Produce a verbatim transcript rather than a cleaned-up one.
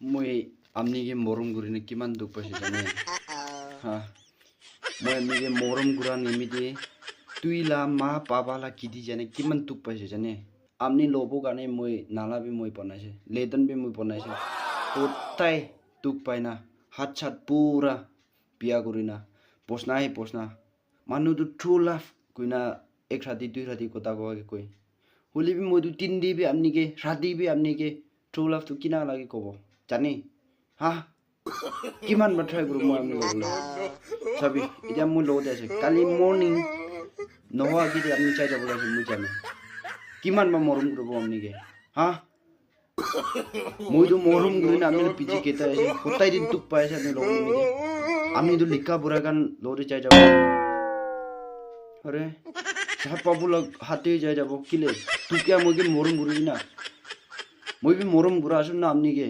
Moi amni ke morom gurina kiman dukh paise jane? Ha? Moi amni ke morom gura nimite tui la ma baba la kiti jane kiman dukh paise jane? Amni lobo karne moi nala bi moi banaise, ledan bi moi banaise. Kotai dukh paina, hat chat pura biya kurina, posna he posna. Manu tu true love kuina ek rati dui rati kotha koa ke koi. Holi bi moi tu tin di bi amni ke, rati bi amni ke true love tu kina lagi kobo. Jani? Ha? Kiman ba try kuru moi amni lobo le. Sabi, etiya moi lobo de ase. Kali morning nohoa ki de amni chai jabo le ase moi jane. Kiman ba morom kurubo amni ke? Ha? Moi tu morom kurina amni lo piji keta ase. Kotai din dukh pai ase amni lobo le. Amni tu likha bura kan lobo de chai jabo. Are, sahab babu log hate jai jabo kile. Tu kya moi ke morom kuri na? Moi bi morom kura asu na amni ke.